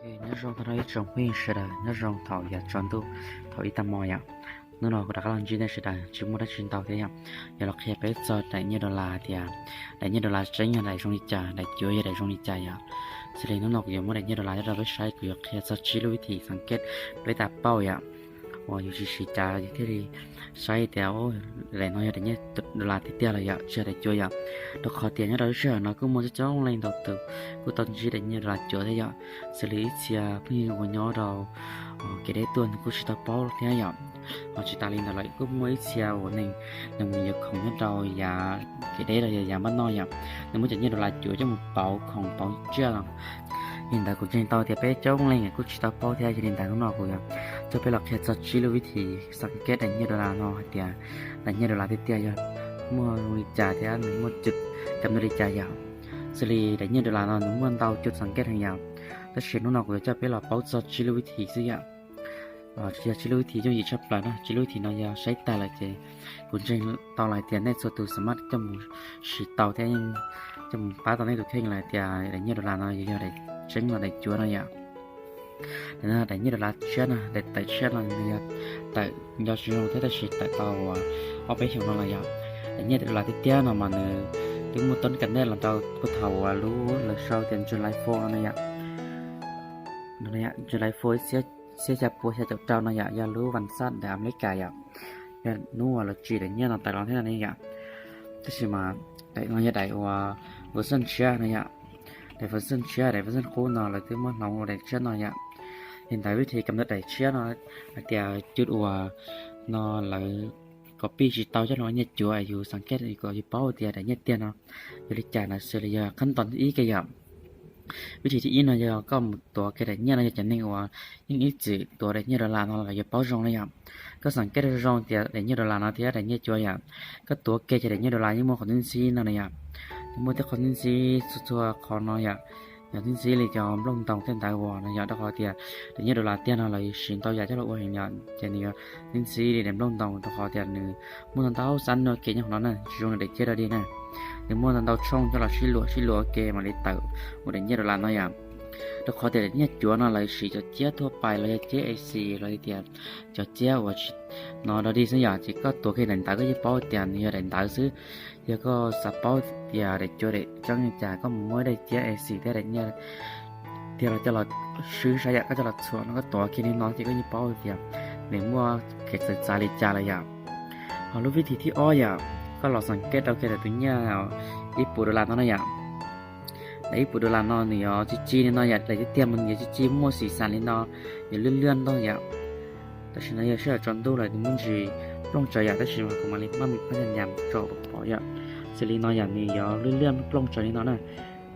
Nyob zoo tag nrho ib tsoom phooj ywg sawv daws, nyob zoo thaum yav tsaus ntuj, thaum ib tag hmo yom. Hnub no kuv rov qab los ntsib nej sawv daws tsis muaj dab tsi ntau thiab yom, yuav los qhia peb txog daim nyiaj dollar tias daim nyiaj dollar tseeb yog daim zoo li cas, daim cuav yog daim zoo li cas yom. Xws li hnub no kuv yuav muab daim nyiaj dollar coj rau peb saib, kuv yuav qhia txog tsib lub vib thim xav kev peb tas pauj yom, uas yus tsis siv cav yus thiaj li saib tias daim no yog daim nyiaj dollar tiag tiag los yom, tsis yog daim cuav yom. Rau qhov tias nyob rau lub sij hawm no kuj muaj coob coob leej ntau tus kuj tau ntsib daim nyiaj dollar cuav thiab yom. Xws li ib txhia phooj ywg uas nyob rau kev deb tuaj nws kuj tsis tau paub thiab yom. Ho tsis tas li ntawd los kuj muaj ib txhia uas neeg nws mus yuav khoom nyob rau yav kev deb los yog yav npaj noj yom, nws muab cov nyiaj dollar cuav coj mus pauv khoom pauv tsiaj los. Yog li ntawd kuv ntseeg tau tias peb coob leej kuj tsis tau paub thiab, yog li ntawd hnub no kuv yuav coj peb los qhia txog tsib lub vib thim xav kev daim nyiaj dollar no hais tias daim nyiaj dollar tiag tiag yog muaj zoo li cas thiab nws muaj cov nyiaj li cas yom. Xws li daim nyiaj dollar no nws muaj ntau cov xav kev heev yom, tab sis hnub no kuv yuav coj peb los paub txog tsib lub vib thim xwb yom. Tsis yog tsib lub vib thim yooj yim tshaj plaws na, tsib lub vib thim no yog saib tag lawm ces kuv ntseeg tau lawm tias nej txhua tus xam maj coj mus siv tau thiab coj mus pab tau nej tus kheej lawm tias daim nyiaj dollar no yog daim tseeb los daim cuav no yom. Daim nyiaj dollar tshiab no, daim tawm tshiab no nws yog tawm nco tsis zoo thiab tab sis tawm tau uas ob peb xyoos no los yom. Daim nyiaj dollar tiag tiag no mas nws twb muaj toob kas nej los rau puag thaum uas lub lawv sau tias July four no yom. July four ib txhiab xya pua xya caum rau no yom, yog lub vas xaj ntawm Amelikas yom, yog hnub uas lawv tsim daim nyiaj no tawm los thiab no ne yom. Tab sis mas daim no yog daim uas version tshiab no yom. Daim version tshiab, daim version qub no lawv twb muab hloov ua daim tshiab no yom. Li ntawd vib thim kam ntawm daim tshiab no hais tias cov uas no lawv copy tsis tau coj los ua nyiaj cuav, yus xav kev kom yus paub tias daim nyiaj tiag no yog li cas na, xws li yog qhab tos ib ke yom. Vib thim thib ib no yog koj mus tuav kiag daim nyiaj no, yog cov neeg uas yeej ib txwm tuav daim nyiaj dollar no los yuav paub zoo na yom. Koj xav kev zoo tias daim nyiaj dollar no thiab daim nyiaj cuav yom, koj tuav kiag ces daim nyiaj dollar yeej muaj qhov ntxhib ntxhib no na yom. Nws muaj tej qhov ntxhib ntxhib txhua txhua qhov no yom, yog ntxhib ntxhib li cov nplooj ntoos tej ntawd uas no yom, rau qhov tias daim nyiaj dollar tiag no lawv siv ntau yam coj los ua heev yom, ces nws yog ntxhib ntxhib li daim nplooj ntoos rau qhov tias nws muaj ntau ntau xab nua ke nyob hauv no na, tsis zoo li daim ciab dog dig na. Nws muaj ntau ntau tshooj coj los sib luam sib luam ua ke mam li tawm ua daim nyiaj dollar no yom. Rau qhov tias daim nyiaj cuav no lawv siv cov ciab thuaj pais los yog ciab A C los yog tias cov ciab uas tsis no dog dig xwb yom, ces koj tuav kiag daim ntawv koj yeej paub tias nws yog daim ntawv xwb. Yog koj xav paub tias daim cuav daim tseeb li cas koj mus muab daim ciab A C thiab daim nyiaj tiag los coj los swb saib yom, koj coj los txhuam no koj tuav kiag li no ces koj yeej paub tias nws muaj kev txawv txav li cas lawm yom. Ho lub vib thim thib ob yom, koj los xav kev rau kiag tus nyiaj ib puas dollar no na yom. Daim ib puas dollar no nws yuav tsis tsis li no yom, daim tiag tiag mas nws yuav tsis tsis muaj xim xam li no, yuav lwj lwj ntog yom. Tam sim no yog sij hawm tsaus ntuj lawm nws muaj ntsis plooj tsawv yom, tab sis mas kuv mam li maj mam phaj nyas tso pom yom. Xws li no yom, nws yuav lwj lwj plooj tsawv li no na.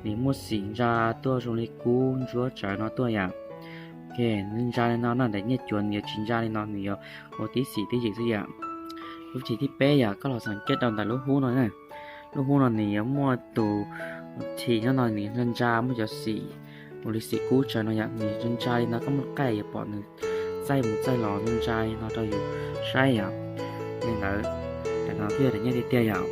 Nws muaj xim ntsa tuaj zoo li kub ntsuab tsawv no tuaj yom. Ok, ntsa li no na, daim nyiaj cuav nws yuav tsis ntsa li no, nws yuav ua tib xim tib yim xwb yom. Lub thim thib peb yom, koj los xav kev rau ntawm lub hub no na. Lub hub no nws yuav muaj tus thim nyob no nws ntsa ntsa muaj cov xim ua li xim kub tsawv no yom, nws ntsa ntsa li no koj muaj qaij yuav pom nws txaij mus txaij los ntsa ntsa li no rau yus saib yom. Li ntawd, daim no thiaj daim nyiaj tiag tiag yom.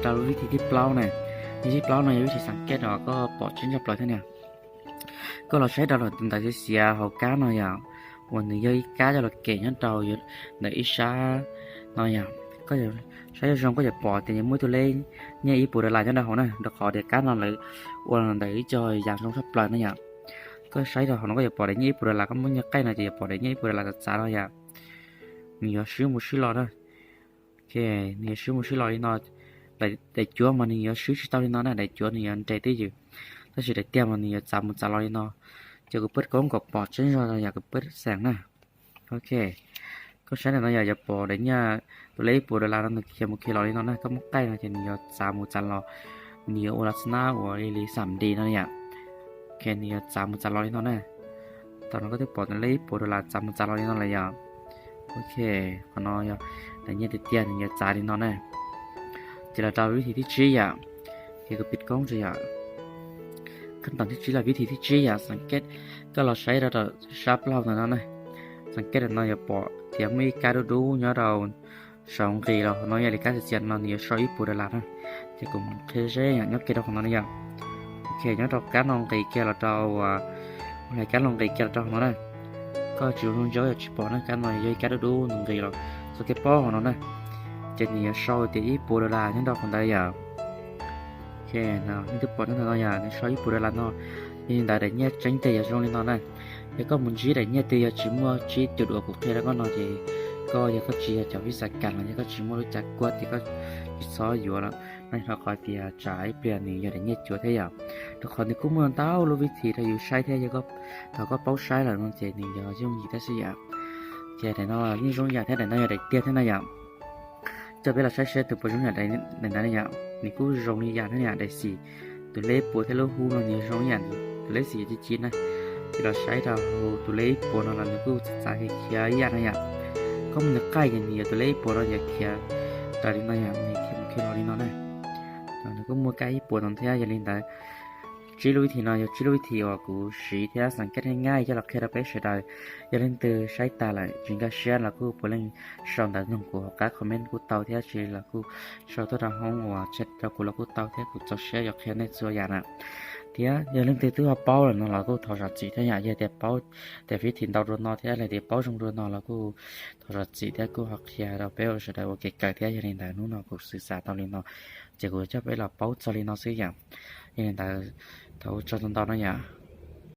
Rau lub vib thim thib plaub na, vib thim thib plaub no yog vib thim xav kev rau koj pom tseeb tshaj plaws thiab na. Koj los saib rau tus ntawv xiav xiav hauv kab no yom, uas nws yog ib kab coj los kem nyob rau ntawm ib sab no yom. Koj saib zoo zoo koj yuav pom tias nws muaj ib tug lej nyiaj ib puas dollar nyob rau hauv na, rau qhov tias kab no lawv ua los ntawm ib co yam zoo tshaj plaws na yom. Koj saib rau hauv no koj yuav pom daim nyiaj ib puas dollar, koj muab nyuag qaij no ces yuav pom daim nyiaj ib puas dollar txav txav no yom. Nws yuav swb mus swb los na. Ok, nws yuav swb mus swb los li no. Daim cuav mas nws yuav swb tsis tau li no na, daim cuav nws yuav nres twj ywm, tab sis daim tiag mas nws yuav txav mus txav los li no. Ces kuv pab koob kom pom tseeb zog yom, kuv pab xeem na. Ok, koj saib ntawm no yom, yuav pom daim nyiaj tus lej ib puas dollar no nws khiav mus khiav los li no na, koj muab qaij no ces nws yuav txav mus txav los, nws yuav ua los snab uas li li xam di no yom. Ok, nws yuav txav mus txav los li no na. Thaum no koj twb pom tus lej ib puas dollar txav mus txav los li no lawm yom. Ok, qhov no yog daim nyiaj tiag tiag nws yuav txav li no na. Ces los rau vib thim thib tsib yom, ces kuv pab koob tso yom. Khab toom thib tsib los vib thim thib tsib yom, xav kev, koj los saib rau sab plaub ntawm no na. Xav kev ntawm no yuav pom tias muaj ib kab dub dub nyob rau saum nqis los, qhov no yog li kab txias txias no nws yuav sau ib puas dollar na. Ces kuv qhia ze yom, nyob kiag rau qhov no na yom. Ok, nyob rau kab no nqis kiag los rau uas Hais kab los nqis kiag los rau hauv no na. Koj tsis zoo ntsoov yog tsis pom na, kab no yog ib kab dub dub nqis los txog kev pob hauv no na. Ces nws yuav sau tias ib puas dollar nyob rau qhov ntawd yom. Nej twb pom nyob ntawm no yom, nws sau ib puas dollar no. Yog li ntawd daim nyiaj tseeb tiag yog zoo li no na. Yog koj mus ntsib daim nyiaj twg yog tsis muaj tsib cuaj dua kuv qhia rau koj no ces koj yog koj tsis yog cov Visa kas los yog koj tsis muaj lub cav kuab ces koj tsis txhob yuav lawm. Rau qhov tias tsam ib pliag nws yog daim nyiaj cuav thiab yom. Rau qhov nws kuj muaj ntau lub vib thim rau yus saib thiab, yog thaum koj paub saib lawm no ces nws yog yooj yim thiab xwb yom. Ces daim no yeej zoo yam thiab, daim no yog daim tiag thiab na yom. Coj peb los saib seb tus puas zoo yam daim ntawd na yom. Nws kuj zoo li yam thiab yom, daim xim, tus lej ib puas thiab lub hub no nws zoo ib yam, tus lej xim ci ci na. Ces los saib rau tus lej ib puas no los nws kuj txav txav khiav khiav ib yam na yom. Koj mus nws qaij ces nws yog tus lej ib puas no yog khiav raws li no yom, nws khiav mus khiav los li no na. Nws kuj muaj kab ib puas no thiab, yog li ntawd tsib lub vib thim no yog tsib lub vib thim uas kuv siv thiab xeem kab naj nyaij coj los qhia rau peb sawv daws. Yog leej twg saib tas lawm tsis nkag siab los kuj puav leej sau ntawv nug kuv hauv qab comment kuj tau thiab, tsis los kuj sau tuaj rau hoob uas chat rau kuv los kuj tau thiab, kuv txaus siab yuav qhia nej txhua yam na. Thiab yog leej twg twb ho paub lawm no los kuj thov zam txim thiab yom, yog tias paub tias vib thim ntau dua no thiab los tias paub zoo dua no los kuj thov zam txim thiab kuj ho qhia rau peb ua sawv daws ua kev kawm thiab. Yog li ntawd hnub no kuv xav tau li no ces kuv coj peb los paub txog li no xwb yom. Yog li ntawd thov ua tsaug ntau ntau no yom.